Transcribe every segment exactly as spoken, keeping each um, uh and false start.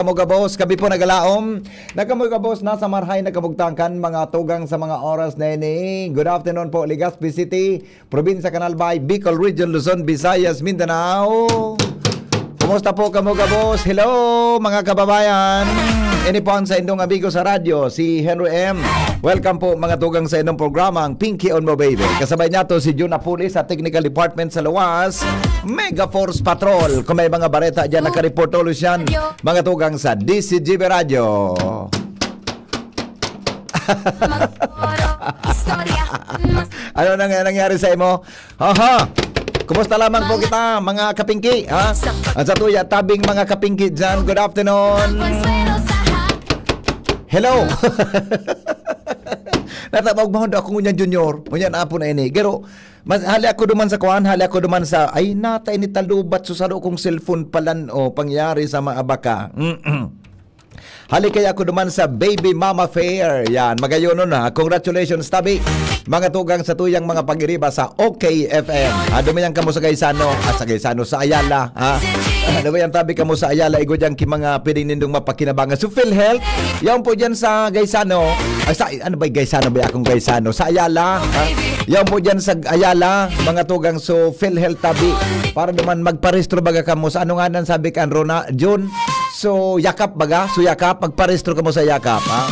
Kamuga boss, kami po nagalaom. Nakamuga boss, nasa marhay na kamugtakan, mga tugang sa mga oras na ini. Good afternoon po, Legazpi City, Probinsya Canal Bay, Bicol Region, Luzon, Visayas, Mindanao. Kumusta po, kamuga boss? Hello, mga kababayan. Ini po ang sa indong amigo sa radyo, si Henry M. Welcome po, mga tugang sa indong programa, ang Pinky on Mo Baby. Kasabay niya to si Jun Apuli sa Technical Department sa Luwas, Mega Force Patrol. Kung may mga bareta dyan, nakareport tulos yan. Mga tugang sa D C G B Radyo. Ano nang nangyari sa imo? Aha! Kumusta lamang po kita, mga kapingki? Ha? At sa tuya, tabing mga kapingki dyan. Good afternoon. Hello! Natabog mo, ako ngunyan, Junior. Ngunyan, apo na ini. Pero, mas, hali ako duman sa kuan, hali ako duman sa, ay, nata ini talubat, so saro kong cellphone palan, o, pangyari sa mga baka. Mm-mm. Hali kaya ako duman sa Baby Mama Fair. Yan, magayon nun, ha. Congratulations, tabi. Mga tugang sa tuyang mga pagiriba sa OK F M. Ah, dumayan kamo sa Gaisano. Ah, sa Gaisano, sa Ayala, ha. Ah, dumayan tabi kamo sa Ayala. Igo dyan ki mga pwedeng nindong mapakinabangan. So, PhilHealth, yaon po dyan sa Gaisano. Ay, sa, ano ba yung Gaisano? Ba akong Gaisano? Sa Ayala, ha. Yaon po dyan sa Ayala, mga tugang. So, PhilHealth tabi. Para naman magparehistro baga kamo. Sa ano nga nang sabi kan Rona, June? So, Yakap baga? So, Yakap, magparehistro kamo sa Yakap, ha?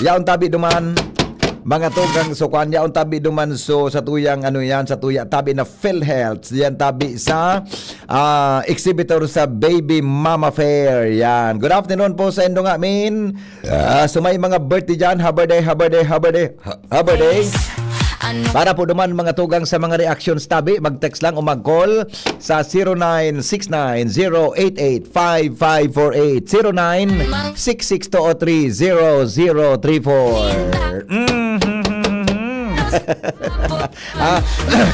Yaon tabi duman, mga tugang, so, kuan, yaon tabi duman, so, sa tuyang, ano yan, sa tuya, tabi na PhilHealth, yan tabi sa, ah, exhibitor sa Baby Mama Fair, yan. Good afternoon po sa indo nga, min. Ah, so, may mga birthday dyan, happy birthday, happy birthday, happy birthday, ha-, happy birthday. Para po duman, mga tugang, sa mga reactions tabi, mag-text lang o mag-call sa zero nine six nine zero eight eight five five four eight, zero nine six six two oh three zero zero three four. Mhm. Ah,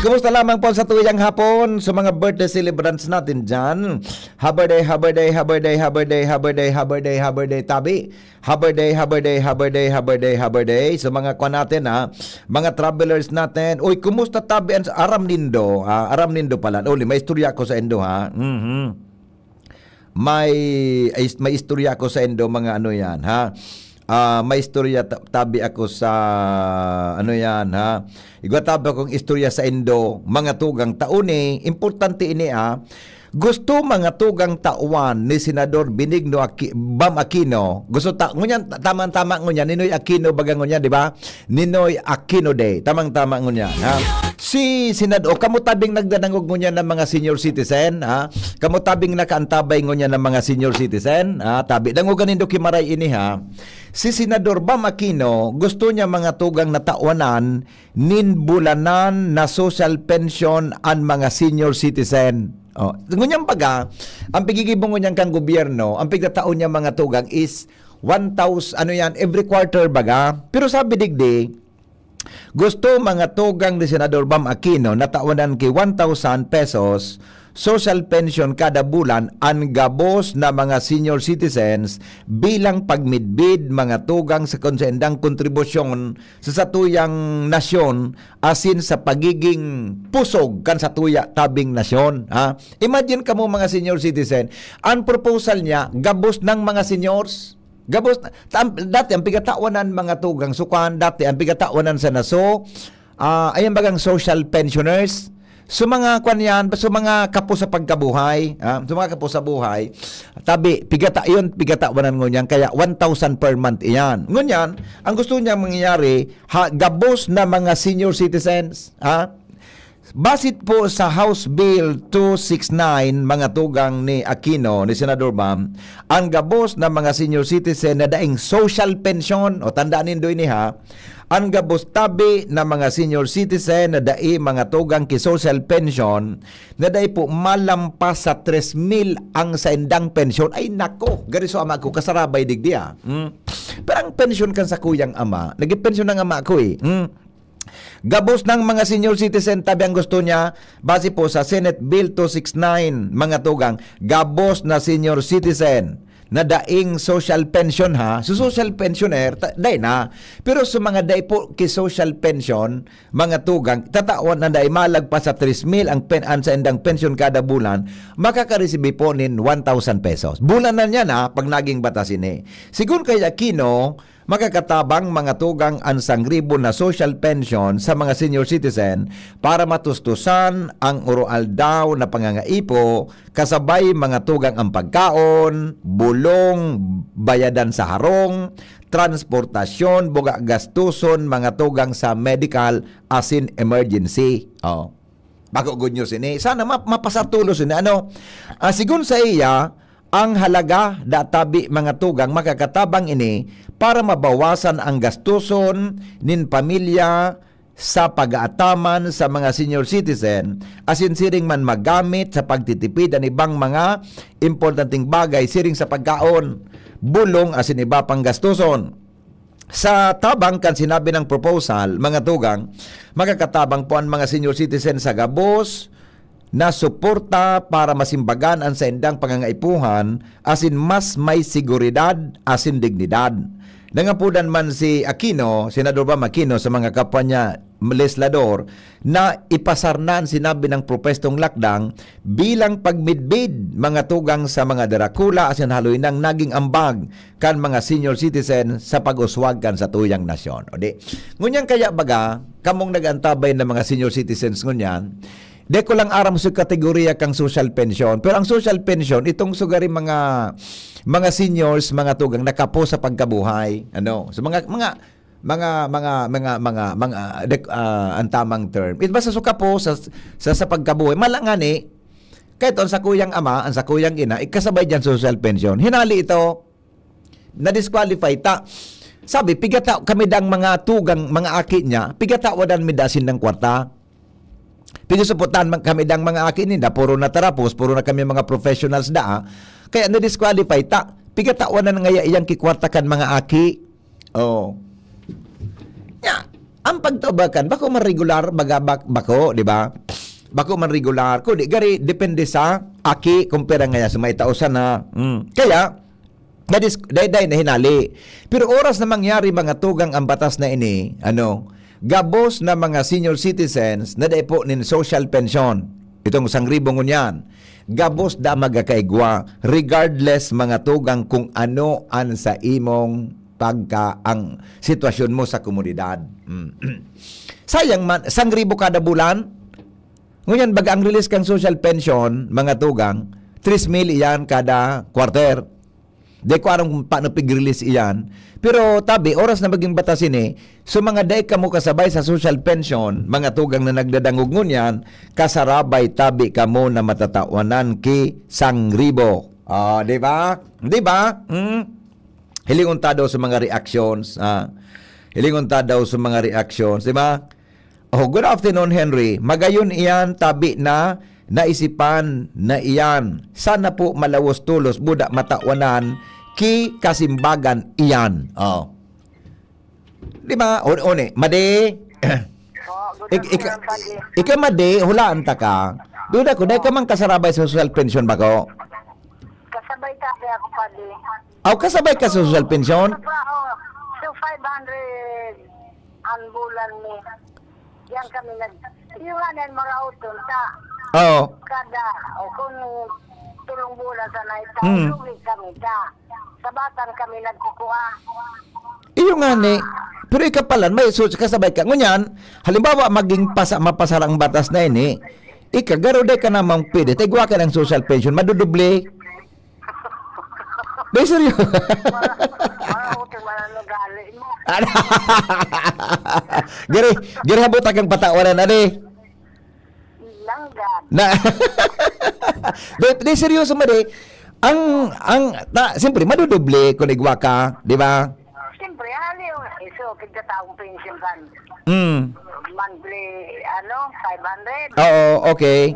kumusta lamang po sa tuyang hapon sa mga birthday celebrants natin dyan? Happy birthday, happy birthday, happy birthday, happy birthday, happy birthday, happy birthday, happy birthday, tabi. Happy birthday, happy birthday, happy birthday, happy birthday, happy birthday. So, mga kwan natin, ha? Mga travelers natin. Uy, kumusta tabi ang aram nindo? Ah, aram nindo pala. Uli, may istorya ako sa indo, ha? Mhm. May, ay, may istorya ako sa indo, mga ano yan, ha? Ah, may istorya ta-, tabi ako sa, ano yan, ha? Igwa tabi akong istorya sa indo, mga tugang taon eh. Importante ini, ah. Gusto mga tugang tawan ni Senador Benigno Aqui-, Bam Aquino. Gusto ta-, ngunyan, ta-, tama-tama ngunyan, Ninoy Aquino baga ngunyan, di ba? Ninoy Aquino Day. Tamang-tama ngunyan, ha? Si Senador, kamo tabing nagdadangog ngunyan ng mga senior citizen, ha? Kamo tabing nakaantabay ngunyan ng mga senior citizen, ha? Tabi, dangogan nindo kimaray ini, ha? Si Senador Bam Aquino, gusto niya mga tugang na tawanan nin bulanan na social pension an mga senior citizen. Oh, ngunyan baga, ang pigigibo ngunyan kan gobyerno, ang pigtatao niya mga tugang is one thousand, ano yan, every quarter baga. Pero sabi digdi, gusto mga tugang ni Senador Bam Aquino na tawanan ki one thousand pesos social pension kada bulan an gabos na mga senior citizens bilang pagmidbid mga tugang sa kon sa indang kontribusyon sa satuyang nasyon asin sa pagiging pusog kan satuya tabing nasyon, ha? Imagine kamo, mga senior citizen, ang proposal niya, gabos ng mga seniors. Gabos, tam-, dati ang pigatawanan, mga tugang, sukan, dati ang pigatawanan sa naso, ah, ayan bagang social pensioners. So, mga kwan yan, so, mga kapos sa pagkabuhay, ah, so, mga kapos sa buhay, tabi, pigata-, yun, pigatawanan ngunyan, kaya one thousand per month iyan. Ngunyan, ang gusto niyang mangyayari, ha, gabos na mga senior citizens, ha? Base po sa House Bill two six nine, mga tugang ni Aquino, ni Senador Bam, ang gabos na mga senior citizen na daing social pension, o tandaan nindo ini ha, ang gabos tabi na mga senior citizen na dai mga tugang ki social pension, na dai po malampas sa tres mil ang saindang pensyon. Ay nako, gari so ama ko, kasarabay digdi ah. Hmm? Pero ang pensyon kan sakuyang ama, naging pensyon ng ama ko eh. Hmm? Gabos ng mga senior citizen, tabi ang gusto niya, base po sa Senate Bill two six nine, mga tugang, gabos na senior citizen na daing social pension, ha, so social pensioner, ta-, dai na. Pero sa mga dai po ki social pension, mga tugang, tatawan na dai malagpas sa tres mil ang pen-, ang saindang pensyon kada bulan, makakaresibi po nin one thousand pesos. Bulan na niya na pag naging batas ini. Sigon kay Aquino, makakatabang mga tugang ang sangribo na social pension sa mga senior citizen para matustusan ang oroaldaw na pangangaipo, kasabay mga tugang ang pagkaon, bulong, bayadan sa harong, transportasyon, buga gastuson, mga tugang sa medical asin emergency. Oh. Bako good news ini. Sana ma-, mapasatulos ini. Ano? Ah, sigon sa iya, ang halaga da tabi mga tugang makakatabang ini para mabawasan ang gastuson nin pamilya sa pag-aataman sa mga senior citizen, asin siring man magamit sa pagtitipid an ibang mga importanteng bagay siring sa pagkaon, bulong asin iba pang gastuson. Sa tabang kan sinabi ng proposal, mga tugang, makakatabang po ang mga senior citizen sa gabos na suporta para masimbagan ang saindang pangangaipuhan asin mas may seguridad asin dignidad. Nangapodan man si Aquino, Senador Bam Aquino, sa mga kapwa niya legislador na ipasar na an sinabi ng propwestong lakdang bilang pagmidbid mga tugang sa mga darakula asin haloy nang naging ambag kan mga senior citizen sa pag-uswag kan satuyang nasyon. O di, ngunyan kaya baga, kamong nag-antabay na mga senior citizens ngunyan, di ko lang aram sa kategorya kang social pension, pero ang social pension, itong sugari mga, mga seniors, mga tugang, nakapo sa pagkabuhay. Ano? So, mga, mga, mga, mga, mga, mga, mga, ah, dek-, ah, ang tamang term. It, basta suka po sa, sa, sa pagkabuhay. Mala nga ni, kahit ang sakuyang ama, ang sakuyang ina, ikasabay dyan sa social pension. Hinali ito, na-disqualify ta. Sabi, pigata kami dang mga tugang, mga aki niya, pigatawadan mi dasin ng kwarta. Pigasuputan man kami dang mga aki ninda, puro na tarapos, puro na kami mga professionals daa. Kaya na-disqualify ta. Pigatawanan ngaya iyang kikwarta kan mga aki. Oh. Nya, ang pagtabakan, bako man regular, baga, bak-, bako, di ba? Bako man regular, kundi gari, depende sa aki, kung pera ngaya sa may tao sana. Mm. Kaya, nadis-, dayday na hinali. Pero oras na mangyari mga tugang ang batas na ini, ano, gabos na mga senior citizens na dai po nin social pension. Itong sangribo ngunyan, gabos da magkakaigwa, regardless mga tugang kung ano an sa imong pagka-, ang sitwasyon mo sa komunidad. Mm. Sayang man, sangribo kada bulan. Ngunyan, baga ang release kang social pension, mga tugang, tres mil iyan kada quarter. Di ko aram kung paano pig-release iyan. Pero tabi, oras na maging batas ini, so mga dai kamo kasabay sa social pension, mga tugang na nagdadangog ngunyan, kasarabay tabi kamo na matatawanan ki sangribo. Ah, di ba? Di ba? Hmm? Hilingon ta daw sa mga reactions, ah. Hilingon ta daw sa mga reactions, di ba? Oh, good afternoon, Henry. Magayon iyan, tabi na naisipan na iyan. Sana po malawos tulos, buda matawanan ki kasimbagan iyan. Oh. Di ba? O, o ni, madi. Oh, good Ik-, ik-, afternoon, Padre. Ika madi, hulaan ta ka. Duda ko, dahil ka man kasarabay sa social pension ba ko? Kasabay tabi ako, Padre. Aw, kasabay ka sa social pension? Sa trabaho, so five hundred ang bulan ni. Diyan kami nag-, yung nga na yung maraot dun sa Oo. kada, o kung tulong bulan sa naita, Hmm. lugi kami sa. Sa batan kami nagkukuha. Iyo nga ni. Pero ikapalan, may su-, kasabay ka. Ngunyan, halimbawa, maging pasa-, mapasar ang batas na ini, ika, garo di ka namang pwede. Taigwa ka ng social pension, madudoble. Di, seryo. Para, para utang, wala nang gali mo. Gari, gari, habot akong patawaran, adi. Langgam. Na, di, di, seryoso mo, di. Ang, ang, ta, siyempre, madudoble kung igwa ka, di ba? Siyempre, aliw. Iso, pagkataong pension fund. Mm. Monthly, ano, five hundred. Oo, okay.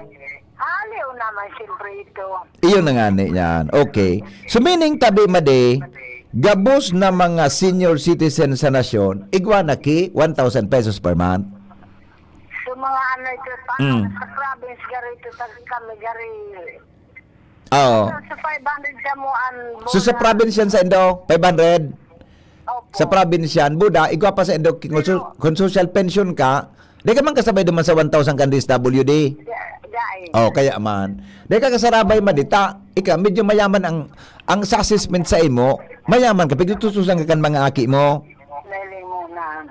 Aliw naman, siyempre, ito. Iyon na nga ni yan. Okay. So, meaning, tabi, madi, gabos na mga senior citizen sa nasyon, igwa na ki one thousand pesos per month. So, mga ano ito, paano Mm. sa province, gari ito, sa kami, gari, Oo. So, sa five hundred sa mo an So, sa bulan. Province yan sa Indo, five hundred. Opo. Sa province yan, buda, igwa pa sa Indo, kung, so-, Pero kung social pension ka, di ka man kasabay naman sa one thousand kan D S W D. Di, di, ay. Oh, kaya man. Di ka kasarabay madita. Ika, medyo mayaman ang, ang sa assessment sa imo, mayaman ka, pagtutususan ka kan mga aki mo. Dahil mo na.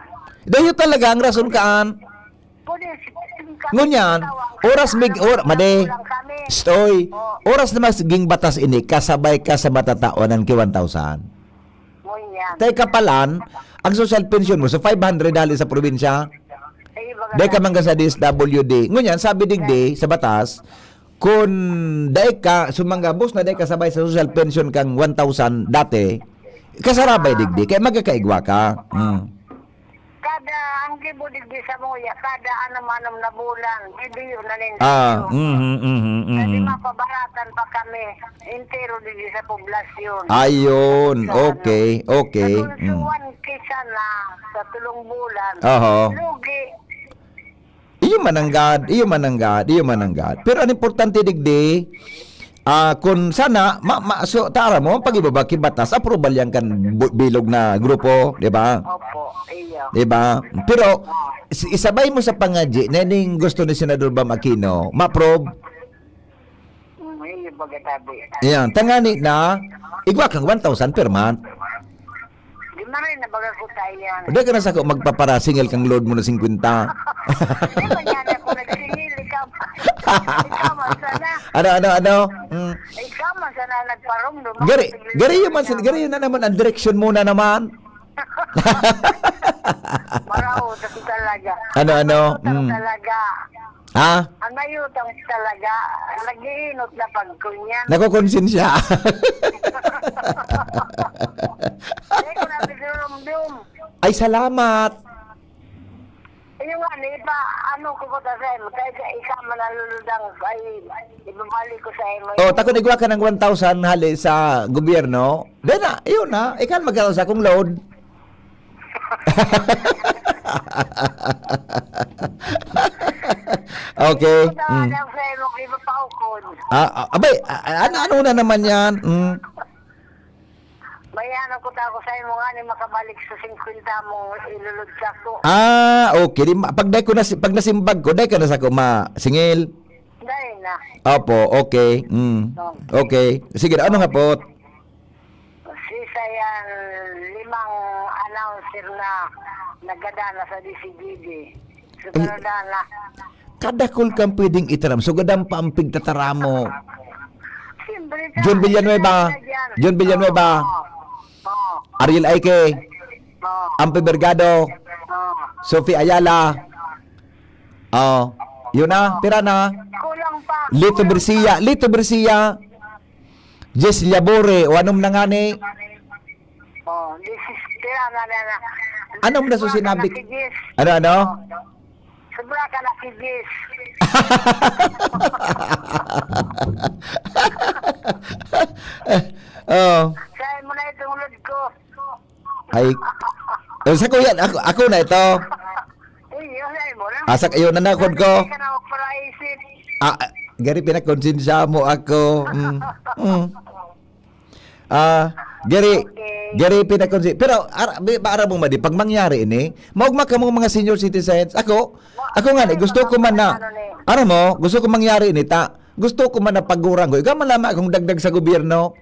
Dayo talaga ang rason kaan. Pwede, Ngunyan, oras mig-, or-, madi. Lang kami. Stoy, Oh. Oras na mas ging batas ini, kasabay ka sa matatawanan ki one thousand. Ngunyan. Tay kapalan, ang social pension mo, sa five hundred hali sa probinsya, Ay, baga Di ka na. man ka sa D S W D. Ngunyan, sabi digdi, sa batas, kun dai ka, sumangga, bus na dai ka sabay sa social pension kang one thousand dati, kasarabay digdi, kaya magkakaigwa ka. Mm. Kada, ang gibo digdi sa muya, kada anom-anom na bulan, bibiyo na nin Ah, pension. mhm, mhm, Kasi mhm. mapabaratan pa kami, entero digdi sa poblasyon. Ayun, Sa ano. okay, okay. Sa Mm. Tunsuan, kisa na, sa tulong bulan, Oho. lugi. Iyo mananggad, iyo mananggad, iyo mananggad. Pero ang importante digdi, ah, kun sana, ma-, ma-, so, tara mo, pag-ibaba ki batas, approval yan kan bu-, bilog na grupo, di ba? Opo, iyo. Di ba? Pero, Ah. is-, isabay mo sa pangadyi, na ning gusto ni Senador Bam Aquino, ma-approve. Hmm, iyo, pagkatabi. Ayan, tangani na, igwa kang one thousand per month. Di man rin, nabaga ko tayo yan. Di ka na sako magpaparasingil kang load mo na singkwenta. Di man yan ako nagsingil, ikaw. Ikaw man sana. Ano, ano, ano? Mm. Ikaw man sana nagparumdum. Gari, Ako, gari yun man, tingnan gari yun na naman ang direksyon mo na naman. Maraot ako talaga. Ano, ano? Maraot ako Mm. talaga. Ha? Ang nayutang talaga, nag-iinot na pagkunyan. Nakukonsensya. Hindi ko na pinurumdum. Ay, salamat. Yung nga, di ba, ano ko po sa M, kahit ikaw manaluludang, ay, ibabalik ko sa M. Oh, takot igwa ka ng one thousand hali sa gobyerno. Di na, yun na. Ikaw magkakaroon sa akong load. Okay. Ito, Mm. Alam sa imo, iba pa ukod. Ah, ah, abay, ah, ano, ano na naman yan? Mm. May ano ko ta ako sa imo nga ni makabalik sa singkwenta mong ilulod sa ko. Ah, okay. Di ma-, pag dai ko nasi-, pag nasimbag ko, dai ka na sa ko masingil. Dai na. Opo, okay. Mm. Oh. Okay. Sige, ano nga po? Sisa yan, limang announcer na nagdadala sa D C G D. So, Ay, pero dala. Kadakol kang pwedeng itaram. So, gadam pa ang pigtataramo. Siyempre, John Villanueva. Dyan. John Villanueva. Oo. Oo. Ariel Aike. Oo. Ampi Bergado. Oo. Sophie Ayala. Oh, yun na. Pira na? Kulang pa. Lito Kulang Bercia. Pa. Lito Bercia. Jess Labore, o anom na ngani? Oh, this is, kaya nga na, na. Anom na so Sobra ka sinabi? Na si Jess. Ano, ano? Oh. Sobra ka na si Jess. Oh. Saan mo na itong load ko? Ay. Oh, sa kuya, ako, ako na ito. Uy, yun na, mo na. Ah, sa, yun na nakon ko. Hindi ka na magparaisip. Ah, ah, gari pinakonsensya mo ako. Mm. Mm. Ah, gari, Okay. Gari pinakonsi-, pero ara, bi-, ba, ara mo madi, pag mangyari ini, maugma ka mong mga senior citizens. Ako, ako nga ni, gusto ko man na, Ano ni? Aram mo, gusto ko mangyari ini, ta, gusto ko man na pagurang ko. Ikaw man lamang akong dagdag sa gobyerno.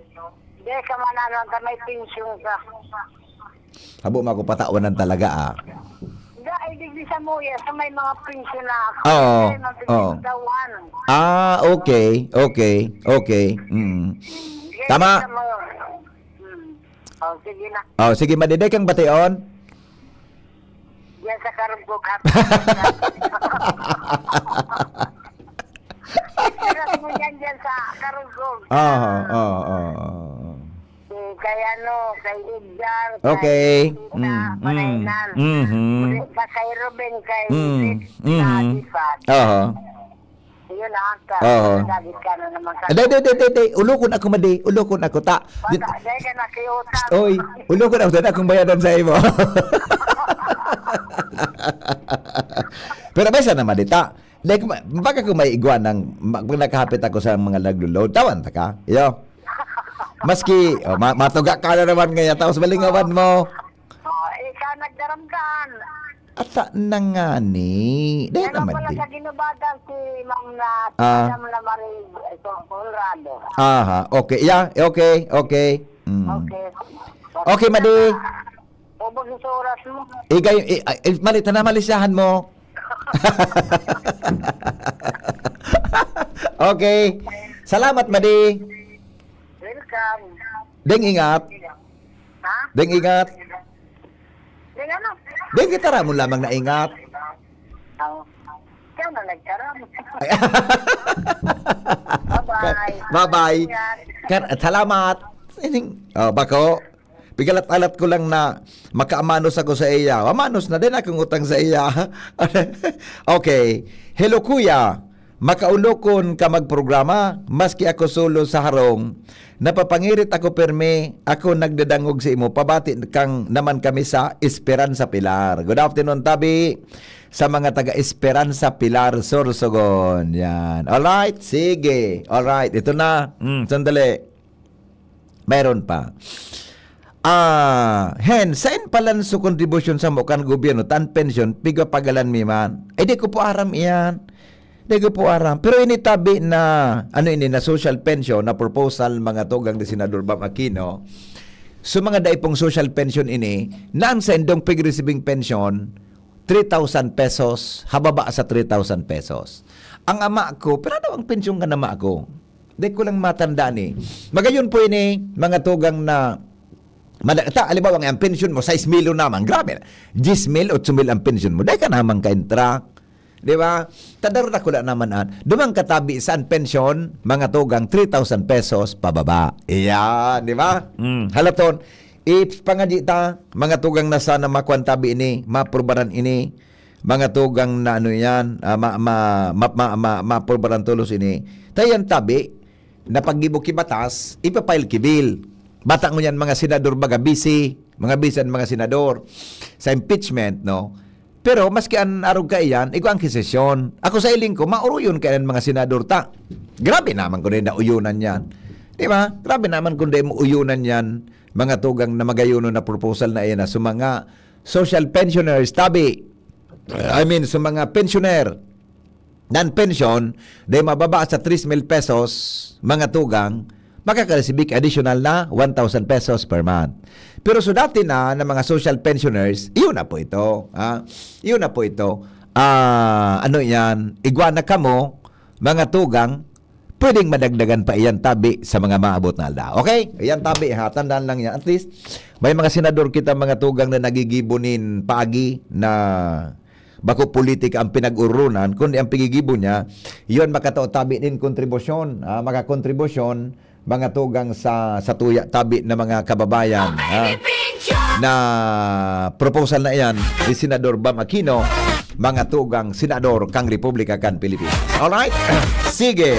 Di ka man ano, ta may pensyon ka. Habo mo ako patawanan talaga, ah. Dai, digdi sa muya, sa may mga pensyonado. Oo, Sa may oo. Pensyonado. Ah, okay, okay, okay. Mm. Yan Tama. Sa mga, hmm. Oh, sige na. Oh, sige, madiday kang bation? Yan sa Karugog, ha? Picturean mo yan dyan sa Karugog. Oo, oo, oo, oo. Hmm, kay ano, kay Edgar, Okay. Kay Tita, Mm, mm. Panaynan. Mhm. Kay Ruben, kay Mm, Sid, mhm. Sa Dipat. Oho. Yun na, ka. Oho. Nagagit ka na naman ka. Day, day, day, day, day. Ulokon ako, madi. Ulokon ako, ta. Baka, Di-, day ka na kiyota. Oy, ulokon ako, ta. Akong bayadan sa imo. Pero may sana, madi, ta. Like, ma-, baga kung may igwa ng, ma-, pag nakahapit ako sa mga naglo-load, tawan ta ka? Iyo. Maski, oh, ma-, matuga ka na naman ngayon, tapos malingawan mo. Oh, ikaw nagdaramdam. Ata na nga ni. Dahil Ano naman pala di. Sa ginubatan si Ma'am na Ah. Madam na Marie, ito, Conrado. Aha, okay. Yeah, okay, okay. Mm. Okay. Okay, Madi. Ubos sa oras mo. Igay, i-, ay, ay, mali, ta na, malisyahan mo. Okay. Salamat, Madi. Welcome. Deng ingat. Ha? Deng ingat. Deng ano? Deng gitara mo lamang na ingat. Oh. Ikaw na nagkaram. Ay. Bye-bye. Bye-bye. Ingat. Kar-, salamat. Sining, oh, bako. Pigalat-alat ko lang na makaamanos ako sa iya. Amanos na din akong utang sa iya. Okay. Hello, kuya. Makaulokon ka magprograma, maski ako solo sa harong. Napapangirit ako, pirmi ako nagdadangog sa imo. Pabati kang naman kami sa Esperanza Pilar. Good afternoon, tabi, sa mga taga Esperanza Pilar, Sorsogon. Yan. Alright, sige. Alright, ito na. Mm, sandali. Mayroon pa. Ah, Hen, sain palan so kontribusyon samo kan gobyerno, tan pensyon, pigpapagalan mi man? Eh, di ko po aram iyan. Di ko po aram. Pero ini tabi na, ano ini, na social pension, na proposal, mga tugang ni Senador Bam Aquino. So, mga dai pong social pension ini, na ang saindong pig-receiving pension, three thousand pesos, hababa sa three thousand pesos. Ang ama ko, pero ano ang pensyon kan ama ko? Di ko lang matanda ni. Magayon po ini, mga tugang na, mada-, ta, halimbawa nga, ang pensyon mo, sais mil naman. Grabe na. Diyes mil, otso mil ang pensyon mo. Dai ka naman ka-entra. Di ba? Tadaro na kula naman an. Dumang katabi sa ang pensyon, mga tugang, three thousand pesos pababa. Iyan, di ba? Mm. Halaton, ipangadyi ta, mga tugang na sana makuan tabi ini, maprubaran ini, mga tugang na ano yan, ah, ma-, ma-, ma-, ma-, ma-, maprubaran tolos ini. Tayan tabi, na paggibo ki batas, ipa-file ki bill. Bata ngunyan mga senador baga busy, mga busy an mga senador sa impeachment, no? Pero maski an arog kaiyan, igwa an ki sesyon. Ako sa iling ko, mauruyon kaiyan mga senador ta. Grabe naman kung dai na uyunan yan. Di ba? Grabe naman kung dai mo uyunan yan, mga tugang na magayonon na proposal na iyan na sa mga social pensioners, tabi. I mean, sa mga pensioner. Nan pensyon, dai mababa sa tres mil pesos, mga tugang, makaka-receive ka additional na one thousand pesos per month. Pero so dati na, na mga social pensioners, iyon na po ito. Ha? Iyon na po ito. Ah, ano yan? Igwa na kamo, mga tugang, pwedeng madagdagan pa iyan tabi sa mga maabot na aldaw. Okay? Iyan tabi, ha? Tandaan lang yan. At least, may mga senador kita, mga tugang, na nagigibo nin paagi na bako politika ang pinag-urunan, kundi ang pigigibo niya, iyon makatao tabi nin kontribusyon, ah, makakontribusyon, mga tugang sa, sa tuya tabi na mga kababayan, ah, na proposal na iyan ni Senador Bam Aquino, mga tugang senador kang Republika kan Pilipinas. Alright? Sige.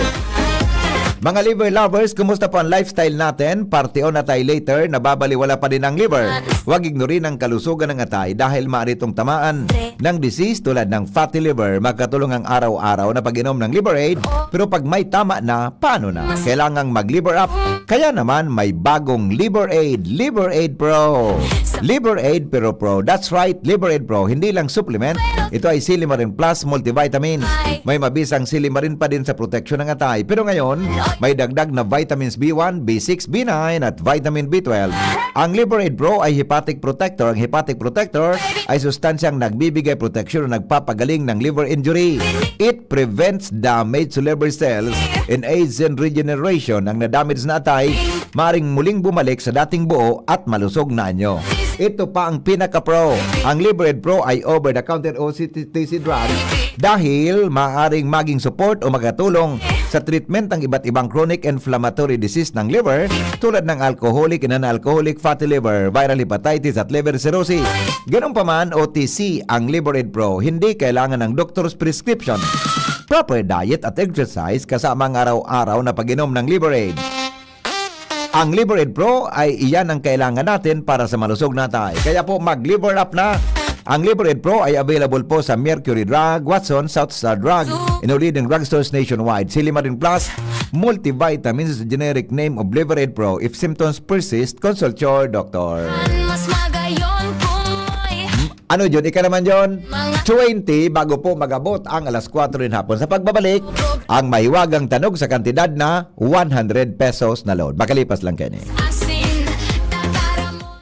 Mga liver lovers, kumusta po ang lifestyle natin? Parte on na tayo later, nababaliwala pa din ang liver. Huwag ignorin ang kalusugan ng atay dahil maaari itong tamaan ng disease tulad ng fatty liver. Makatulong ang araw-araw na pag-inom ng Liver Aid, pero pag may tama na, paano na? Kailangang mag-Liver Up. Kaya naman, may bagong Liver Aid, Liver Aid Pro. Liver Aid Pro Pro. That's right, Liver Aid Pro. Hindi lang supplement, ito ay Silimarin Plus Multivitamin. May mabisang silimarin pa din sa proteksyon ng atay. Pero ngayon, may dagdag na vitamins B one, B six, B nine at vitamin B twelve. Ang Liver Aid Pro ay hepatic protector. Ang hepatic protector ay sustansyang nagbibigay proteksyon o nagpapagaling ng liver injury. It prevents damage to liver cells and aids in regeneration. Ang na-damage na atay, maring muling bumalik sa dating buo at malusog na anyo. Ito pa ang pinaka-pro. Ang Liver Aid Pro ay over-the-counter O C T C drug dahil maaaring maging support o makatulong sa treatment ng iba't ibang chronic inflammatory disease ng liver tulad ng alcoholic and non-alcoholic fatty liver, viral hepatitis at liver cirrhosis. Ganun pa man, O T C ang Liver Aid Pro. Hindi kailangan ng doctor's prescription. Proper diet at exercise kasama ang araw-araw na pag-inom ng Liver Aid. Ang Liver Aid Pro ay iyan ang kailangan natin para sa malusog na atay. Kaya po, mag-Liver Up na! Ang Liver Aid Pro ay available po sa Mercury Drug, Watson, South Star Drug, In our leading drugstores nationwide, Silimarin Plus, multivitamins, generic name of Liver Aid Pro. If symptoms persist, consult your doctor. Mas magayon kung may Ano, John? Ika naman, John? Twenty bago po magabot ang alas kwatro ng hapon. Sa pagbabalik, ang mahiwagang tanog sa kantidad na one hundred pesos na load. Makalipas lang, Kenny. asin, tatara mo.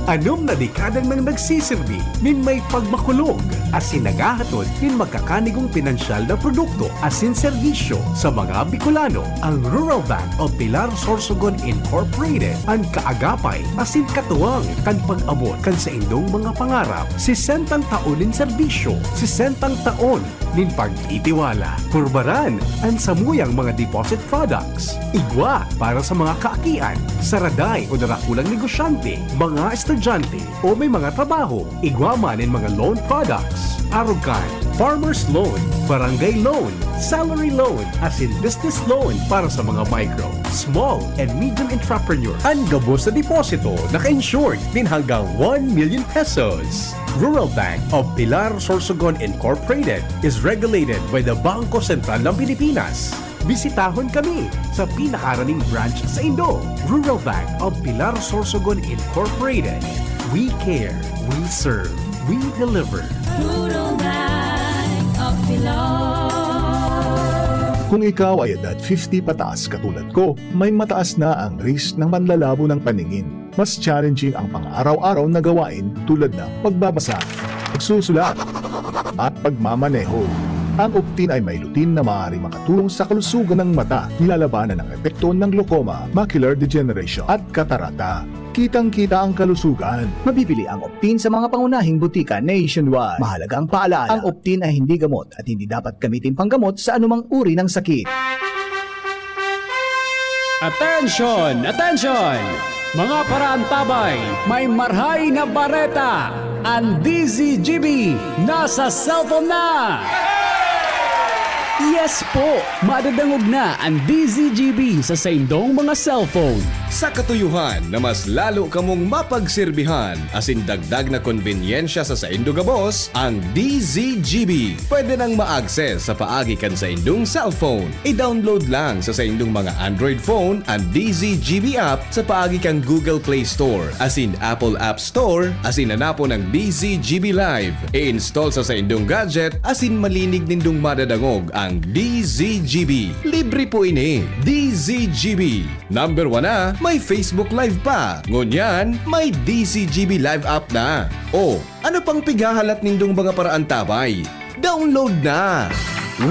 Anom na dekada nang nagsisirbi nin may pagmakulog asin naghahatod nin magkakanigong pinansyal na produkto asin serbisyo sa mga Bicolano. Ang Rural Bank of Pilar Sorsogon Incorporated, an kaagapay asin katuwang kan pag-abot kan saindong mga pangarap. Sesentang taon nin serbisyo, sesentang taon nin pagtitiwala. Purbaran an samuyang mga deposit products, igwa para sa mga kaakian, saraday o darakulang negosyante, mga estudyante, o may mga trabaho, igwa man nin mga loan products. Arog kan farmer's loan, barangay loan, salary loan, asin business loan para sa mga micro, small, and medium entrepreneur. An gabos na deposito naka-insured nin hanggang one million pesos. Rural Bank of Pilar Sorsogon Incorporated is regulated by the Bangko Sentral ng Pilipinas. Bisitahon kami sa pinakaraning branch saindo. Rural Bank of Pilar Sorsogon Incorporated. We care, we serve, we deliver. Rural Bank of Pilar. Kung ikaw ay edad fifty pataas katulad ko, may mataas na ang risk ng panlalabo ng paningin. Mas challenging ang pang-araw-araw na gawain tulad ng pagbabasa, pagsusulat, at pagmamaneho. Ang Optin ay may lutein na maaaring makatulong sa kalusugan ng mata, nilalabanan ang epekto ng glaucoma, macular degeneration, at katarata. Kitang-kita ang kalusugan. Mabibili ang Optin sa mga pangunahing butika nationwide. Mahalagang paalala, ang Optin ay hindi gamot at hindi dapat gamitin panggamot sa anumang uri ng sakit. Attention! Attention! Mga paraantabay, may marhay na bareta! Ang D Z G B nasa cellphone na! Yes po! Madadangog na ang D Z G B sa saindong mga cellphone. Sa katuyuhan na mas lalo kamong mapagserbihan asin dagdag na konbenyensya sa saindo gabos, ang D Z G B pwede nang ma-access sa paagi kan saindong cellphone. I-download lang sa saindong mga Android phone an D Z G B app sa paagi kan Google Play Store asin Apple App Store asin hanapon ang D Z G B Live. I-install sa saindong gadget asin malinig nindong madadangog ang D Z G B. Libre po ini. D Z G B. Number one na, may Facebook Live pa. Ngunyan, may D Z G B Live app na. O, ano pang pighahalat nindong mga paraantabay? Download na!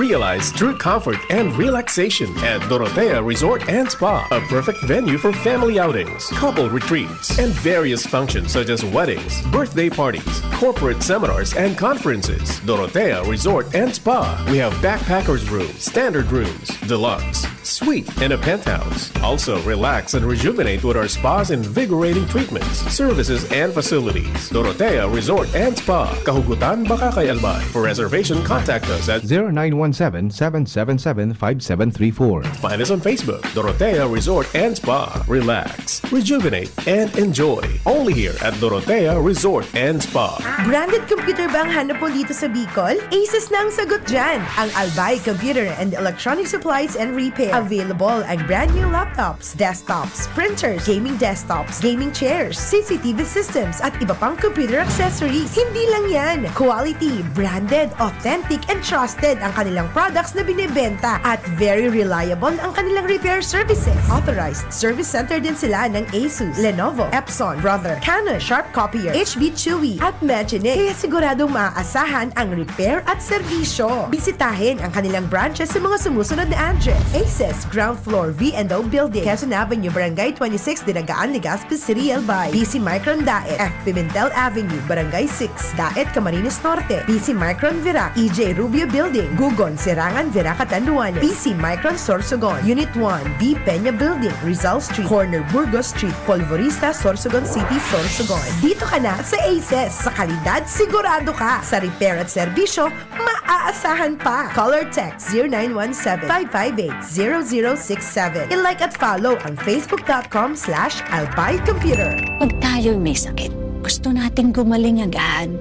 Realize true comfort and relaxation at Dorotea Resort and Spa, a perfect venue for family outings, couple retreats, and various functions such as weddings, birthday parties, corporate seminars, and conferences. Dorotea Resort and Spa. We have backpackers room, standard rooms, deluxe, suite, and a penthouse. Also, relax and rejuvenate with our spa's invigorating treatments, services, and facilities. Dorotea Resort and Spa, Kahugutan, Bacacay, Albay. For reservation, contact us at zero nine one seven, seven seven seven, five seven three four. Find us on Facebook, Dorotea Resort and Spa. Relax, rejuvenate, and enjoy. Only here at Dorotea Resort and Spa. Branded computer ba ang hanap mo dito sa Bicol? Asus na ang sagot dyan! Ang Albay Computer and Electronic Supplies and Repair. Available ang brand new laptops, desktops, printers, gaming desktops, gaming chairs, C C T V systems, at iba pang computer accessories. Hindi lang yan! Quality, branded, authentic, and trusted ang kanilang products na binebenta at very reliable ang kanilang repair services. Authorized service center din sila ng Asus, Lenovo, Epson, Brother, Canon, Sharp Copier, H B Chewy, at Magine. Kaya siguradong maaasahan ang repair at serbisyo. Bisitahin ang kanilang branches sa mga sumusunod na address: Aces, ground floor, V and O Building, Quezon Avenue, Barangay twenty-six, Dinagaan, Legazpi City, Albay. B C Micron Daet, F Pimentel Avenue, Barangay six, Daet, Camarines Norte. B C Micron Virac, E J Rubio Building, Gugon, Serangan, Virac, Catanduanes. B C Micron Sorsogon, Unit one, B Peña Building, Rizal Street, corner Burgos Street, Polvorista, Sorsogon City, Sorsogon. Dito ka na sa Aces. Sa kalidad, sigurado ka. Sa repair at serbisyo, maaasahan pa. Call or text zero nine one seven, five five eight, zero zero six seven. I-like at follow ang facebook dot com slash albay computer. Pag tayo'y may sakit, gusto nating gumaling agad.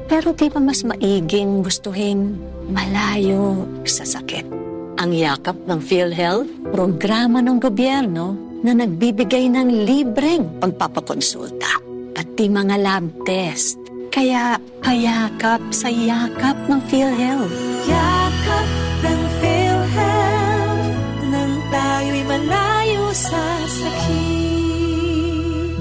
Pero di ba mas maiging gustuhin malayo sa sakit? Ang Yakap ng PhilHealth, programa ng gobyerno na nagbibigay ng libreng pagpapakonsulta, pati mga lab test. Kaya payakap sa Yakap ng PhilHealth. Yakap ng PhilHealth, nang tayo'y malayo sa sakit.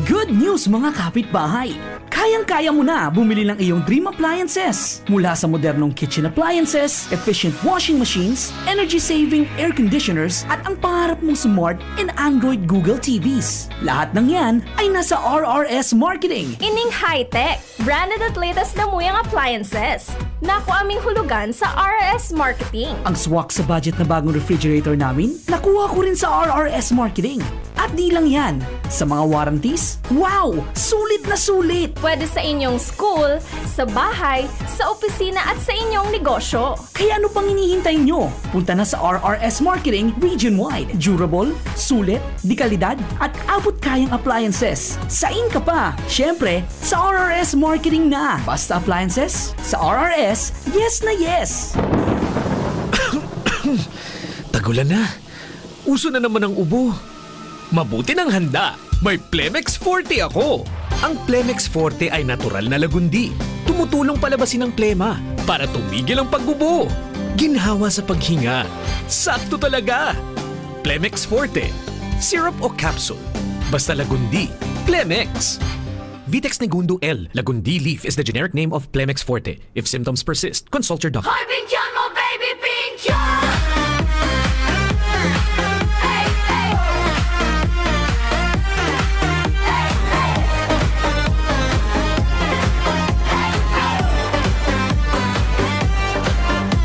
Good news, mga kapitbahay! Kayang-kaya mo na bumili ng iyong dream appliances. Mula sa modernong kitchen appliances, efficient washing machines, energy-saving air conditioners, at ang pangarap mong smart and Android Google T Vs. Lahat ng yan ay nasa R R S Marketing. Ining high-tech, branded at latest na muyang appliances. Nakuha ming hulugan sa R R S Marketing. Ang swak sa budget na bagong refrigerator namin, nakuha ko rin sa R R S Marketing. At di lang yan, sa mga warranties, wow! Sulit na sulit! Pwede sa inyong school, sa bahay, sa opisina at sa inyong negosyo. Kaya ano pang hinihintay nyo? Punta na sa R R S Marketing region-wide. Durable, sulit, dekalidad, at abot-kayang appliances. Sain ka pa? Siyempre, sa R R S Marketing na. Basta appliances, sa R R S, yes na yes! Tagulan na. Uso na naman ang ubo. Mabuti nang handa. May Plemex Forte ako. Ang Plemex Forte ay natural na lagundi. Tumutulong palabasin ang plema para tumigil ang pag-ubo. Ginhawa sa paghinga. Sakto talaga. Plemex Forte. Syrup o capsule. Basta lagundi. Plemex. Vitex Negundo L. Lagundi leaf is the generic name of Plemex Forte. If symptoms persist, consult your doctor. Hoy, pingkyon mo, baby, pingkyon! Hey, hey! Hey, hey!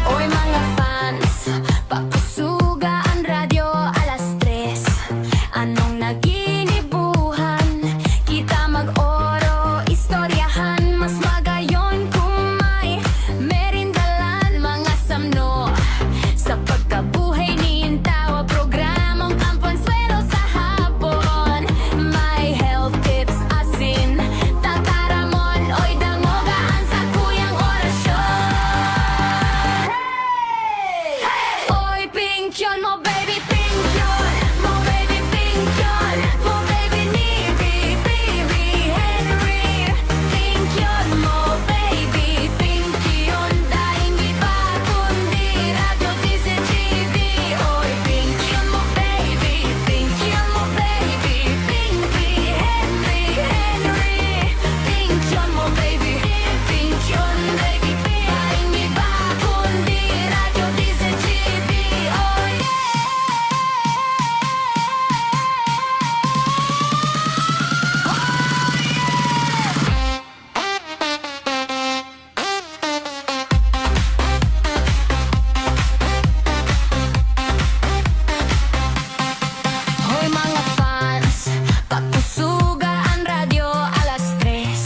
Oy, mga fans, pakusuga an radyo alas tres. Anong naginibuhan? Kita mag-oro, istoryahan. Mas magayon kung may merindalan. Mga samno sa pagkabuhay nin tawo. Programang Ang Consuelo sa hapon. May health tips, asin, tataramon. Oy, dangoga an sakuyang orasyon. Oy, pingkyon mo, baby, pingkyon mo, baby, pingkyon mo, baby, ni Bibi Henry. Pingkyon mo, baby, pingkyon. Daing iba kundi Radyo D Z G B. Oy, pingkyon mo, baby, pingkyon mo, baby, Bibi Henry, Henry. Pingkyon mo, baby, pingkyon, baby, daing iba kundi Radyo D Z G B. Oh, yeah! Hoy, mga fans, pakusuga an radyo alas tres.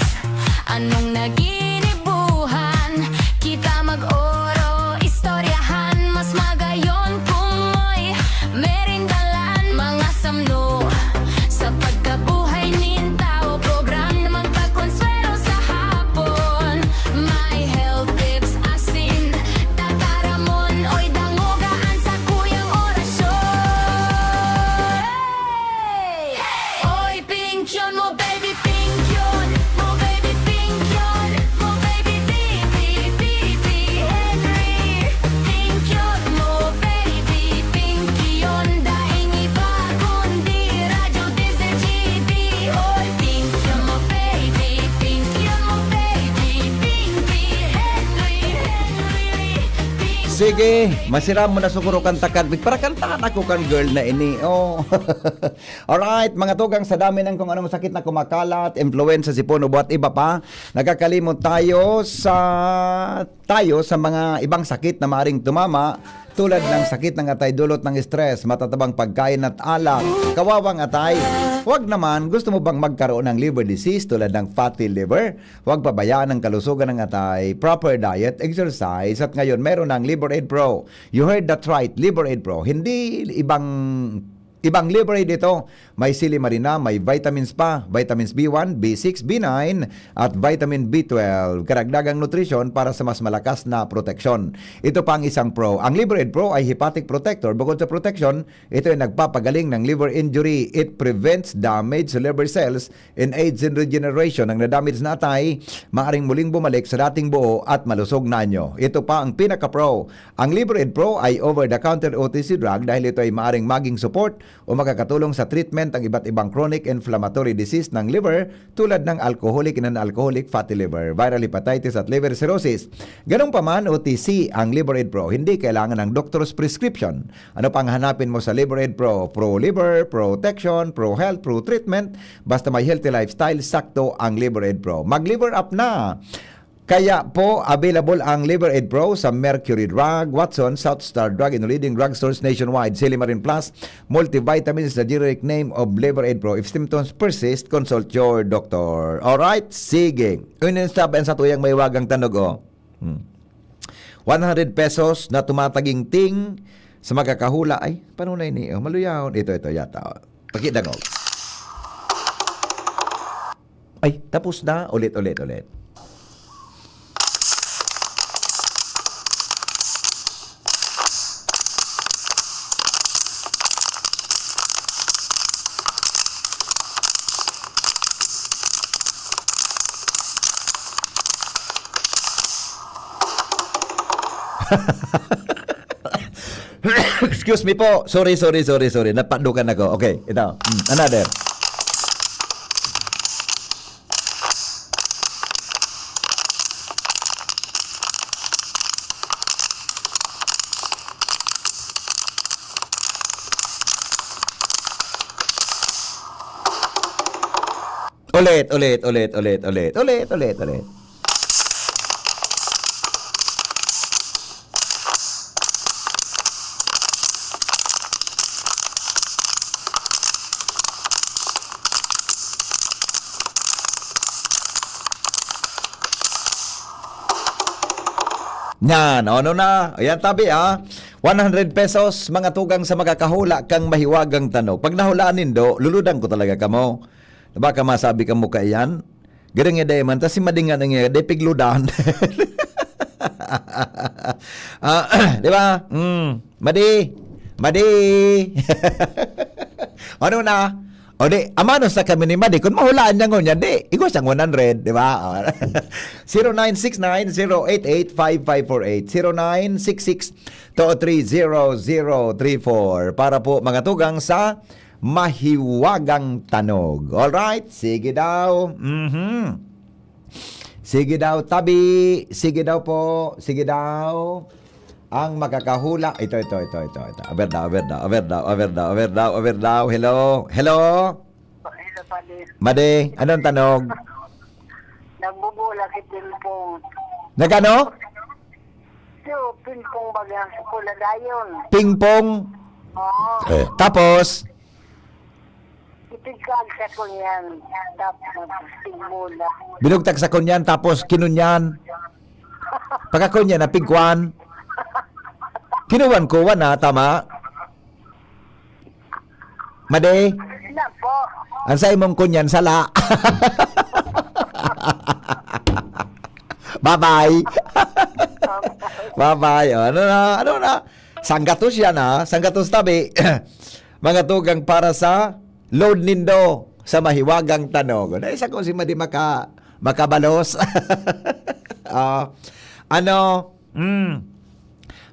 Anong naginibuhan? Kita mag-oro, istoryahan. Mas magayon kung may merindalan. Mga samno sa pagkabuhay nin tawo. Programang Pagkonsuelo sa hapon. May health tips, asin, tataramon. Oy, dangoga an sakuyang orasyon. Oy, pingkyon mo, baby, pingkyon mo, baby, pingkyon mo, baby, Bibi, Bibi Henry. Pingkyon mo, baby, pingkyon. Daing iba kundi Radyo D Z G B. Oy, pingkyon mo, baby, pingkyon mo, baby, Bibi Henry, Henry. Sige, masiram mo na siguro kan takan. Para kantahan ako kan girl na ini. Oh. Alright, mga tugang, sa dami ng kung anong sakit na kumakalat, influenza, sipon, ubo at iba pa, nagkakalimot tayo sa tayo sa mga ibang sakit na maaring tumama, tulad ng sakit ng atay dulot ng stress, matatabang pagkain at alak, kawawang atay. Huwag naman, gusto mo bang magkaroon ng liver disease tulad ng fatty liver? Huwag pabayaan ang kalusugan ng atay, proper diet, exercise, at ngayon meron ng Liver Aid Pro. You heard that right, Liver Aid Pro. Hindi ibang Ibang Liver Aid ito. May sili marina, may vitamins pa, vitamins B one, B six, B nine, at vitamin B twelve. Karagdagang nutrisyon para sa mas malakas na proteksyon. Ito pa ang isang pro. Ang Liver Aid Pro ay hepatic protector. Bukod sa proteksyon, ito ay nagpapagaling ng liver injury. It prevents damage to liver cells in age and regeneration. Ang nadamage na atay, maaring muling bumalik sa dating buo at malusog na anyo. Ito pa ang pinaka-pro. Ang Liver Aid Pro ay over-the-counter O T C drug dahil ito ay maaring maging support o makakatulong sa treatment ang iba't ibang chronic inflammatory disease ng liver tulad ng alcoholic and non-alcoholic fatty liver, viral hepatitis at liver cirrhosis. Ganun pa man, O T C ang Liver Aid Pro, hindi kailangan ng doctor's prescription. Ano pang hanapin mo sa Liver Aid Pro? Pro liver, protection, pro health, pro treatment. Basta may healthy lifestyle, sakto ang Liver Aid Pro. Mag-Liver Up na! Kaya po, available ang Liver Aid Pro sa Mercury Drug, Watson, South Star Drug, and leading drugstores nationwide. Silimarin Plus, multivitamins, the generic name of Liver Aid Pro. If symptoms persist, consult your doctor. Alright? Sige. Uy, nin stop and sa tuyang may wagang tanog, oh. Hmm. One hundred pesos na tumatagingting sa makakahula. Ay, paano na ini? Oh, maluyaon. Ito, ito yata. Pakidangog. Ay, tapos na. Ulit, ulit, ulit. Excuse me po. Sorry, sorry, sorry, sorry. Napadukan ako. Okay, ito. Mm, another. Ulit, ulit, ulit, ulit, ulit. Ulit, ulit, ulit. Yan, ano na? Ayan, tabi, ah. One hundred pesos, mga tugang sa makakahula kang mahiwagang tanog. Pag nahulaan nindo, luludan ko talaga kamo. Baka masabi kamo kaiyan, "Garing nga dai man, ta si Mading nga nang dai pigludan." Ah, di ba? Mm. Madi! Madi! Ano na? O di, amanos na kami ni Madi. Kung mahulaan niya ngunyan, di, igwa siyang one hundred, di ba? O. Zero nine six nine, zero eight eight, five five four eight. Zero nine six six, two three zero zero three four. Para po mga tugang sa mahiwagang tanog. Alright? Sige daw. Mhm. Sige daw, tabi. Sige daw po. Sige daw. Ang makakahula. Ito, ito, ito, ito, ito. Aber daw, aber daw, aber daw, aber daw, aber daw, aber daw. Hello? Hello? Hello, Padi. Madi, anong tanog? Nagbubola si Pingpong. Nagano? Si Pingpong baga sa pula dayon. Pingpong? Oo. Eh, tapos? Ipigkag sa kunyan. Tapos, pigbola. Binugtag sa kunyan, tapos kinunyan. Pagkakunyan, napigkuan. Kinuwan-kuwan na, tama? Madi? Wala po. Ang sa imong kunyan, sala. Bye-bye. Bye-bye. O, ano na? Ano na? Sanggatos yan, ha? Sanggatos tabi. Mga tugang para sa load nindo sa mahiwagang tanog. Naisa ko si Madi maka-, makabalos. Ah, ano? Mm.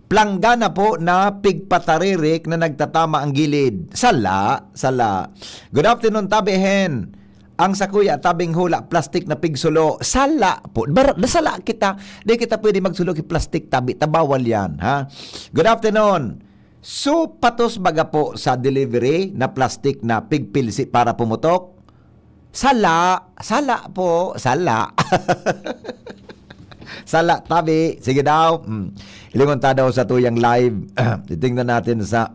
Planggana po na pigpataririk na nagtatama ang gilid. Sala, sala. Good afternoon, Tabi Hen. Ang sakuya, tabing hula, plastik na pigsulo. Sala po. Bar-, nasala kita. Di kita pwede magsulo ki plastik, tabi. Tabawal yan, ha? Good afternoon. So, patos baga po sa delivery na plastik na pigpilsi para pumutok? Sala, sala po, sala. Sala, tabi. Sige daw. Hmm. Hilingon ta daw sa tuyang live. Titingnan natin sa...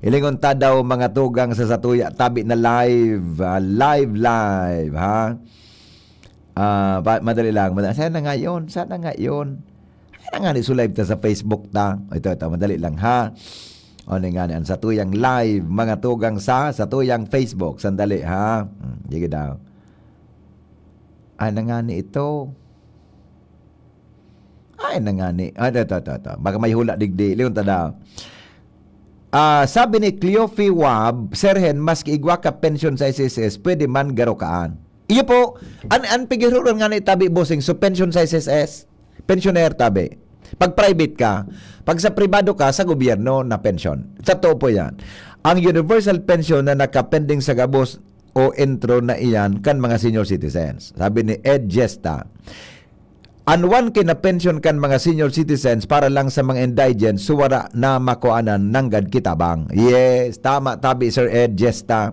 Hilingon ta daw mga tugang sa satuya tabi na live. Ah, live, live, ha? Ah, pa-, madali lang. Madali. Sana ngayon, sana ngayon. Sana nga ni so live ta sa Facebook ta. Ito, ito, madali lang, ha? O, ni ngani, ang satuyang live, mga tugang sa satuyang Facebook. Sandali, ha? Hmm, sige daw. Ay, nangani ito. Ay, nangani. Ah, ito, ito, ito, ito. Baka may hula digdi. Liwan ta daw. Ah, sabi ni Cleofe Wab, "Sir Hen, maski igwa ka pensyon sa S S S, pwede man garo kaan." Iyo po, an, an pigiruron nga ni tabi, bossing, so pensyon sa S S S, pensioner tabi. Pag private ka, pag sa pribado ka, sa gobyerno na pensyon. Sa totoo po yan. Ang universal pension na nakapending sa gabos o entro na iyan kan mga senior citizens. Sabi ni Ed Gesta, "An one K na pensyon kan mga senior citizens para lang sa mga indigent, so wara na makuanan nanggad kitabang." Yes, tama tabi, Sir Ed Gesta.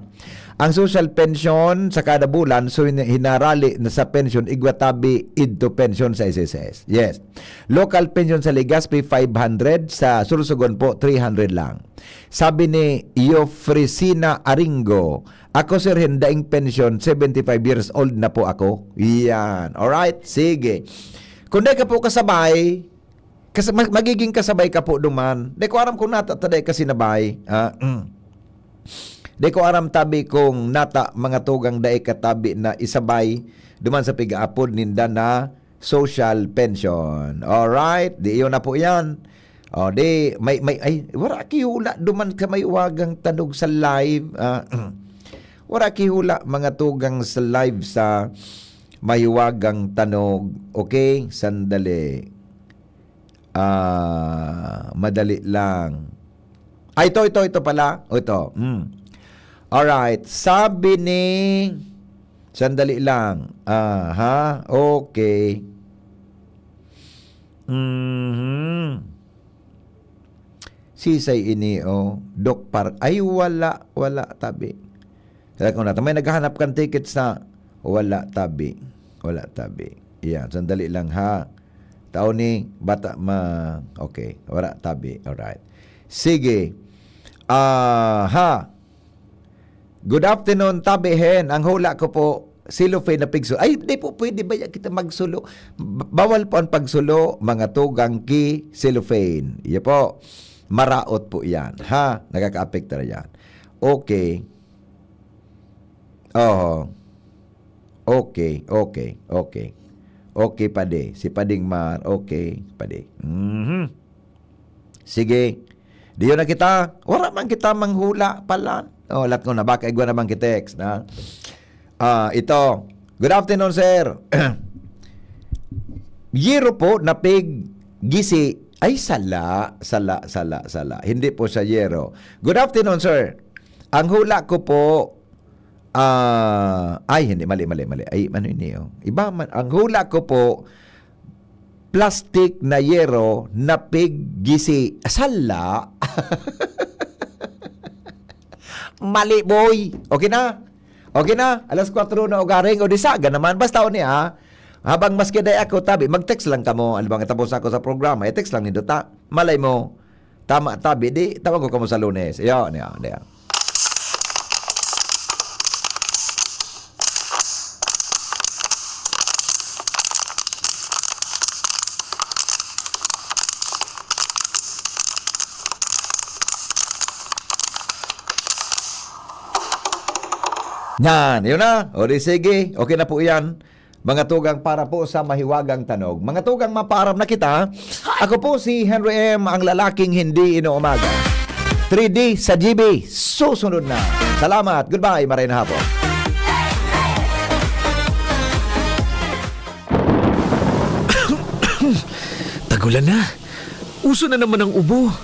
Ang social pension sa kada bulan, so hin-, hinarali na sa pension, igwa tabi idto pension sa S S S. Yes. Local pension sa Legazpi, five hundred, sa Sorsogon po, three hundred lang. Sabi ni Eufresina Aringo, "Ako, Sir Hen, daing pensyon, seventy-five years old na po ako." Yan. Alright? Sige. Kung di ka po kasabay, kas-, mag-, magiging kasabay ka po duman. Di ko aram kung nata ta dai ka sinabay. Ah, mm. Di ko aram tabi kung nata mga tugang dai ka tabi na isabay duman sa pigaapod ninda na social pension. Alright? Di, yun na po yan. O, di, may, may, ay, wara ki hula duman ka may wagang tanog sa live. Ah, wara ki hula, mga tugang, sa live sa may wagang tanog. Okay? Sandali. Ah, madali lang. Ay, ito, ito, ito pala. O, ito. Hmm. Alright. Sabi ni, sandali lang. Aha, okay. Mhm. Sisay ini, oh. Doc Par-, ay, wala, wala, tabi. Kaya kung natin, may naghahanap kang ticket sa, wala, tabi. Wala, tabi. Yan, sandali lang, ha. Tao ni, bata, ma-, okay. Wala, tabi. Alright. Sige. Aha. Good afternoon, Tabi Hen. Ang hula ko po, cellophane na pigsulo. Ay, di po pwede ba yan kita magsulo? B-, bawal po ang pagsulo, mga tugang ki cellophane. Iyo po. Maraot po yan. Ha? Nakakaapekto na yan. Okay. Oho. Okay, okay, okay. Okay, padi. Si Pading Mar, okay, padi. Mhm. Sige. Diyo na kita. Wala man kita manghula pala. Oh, lat ko na. Baka igwa naman ki text, na? Ah, ito. Good afternoon, sir. Yero po, napig gisi. Ay, sala, sala, sala, sala. Hindi po siya yero. Good afternoon, sir. Ang hula ko po, ah, ay, hindi, mali, mali, mali. Ay, ano ini, oh? Iba man. Ang hula ko po, plastic na yero na pig gisi. Sala. Mali, boy. Okay na? Okay na? Alas kwatro na ugaring. O di saga naman. Basta o niya, habang maski day ako, tabi, mag-text lang kamo. Ano bang tapos ako sa programa? I-text lang nindo ta. Malay mo, tama, tabi. Di, tawag ko kamo sa Lunes. Iyo, niya, niya. Yan, yun na. O di sige, okay na po yan. Mga tugang para po sa mahiwagang tanog. Mga tugang, mapaaram na kita. Ako po si Henry M, ang lalaking hindi inuumaga. Three D sa G B, susunod na. Salamat. Goodbye. Maray na hapon. Tagulan na. Uso na naman ang ubo.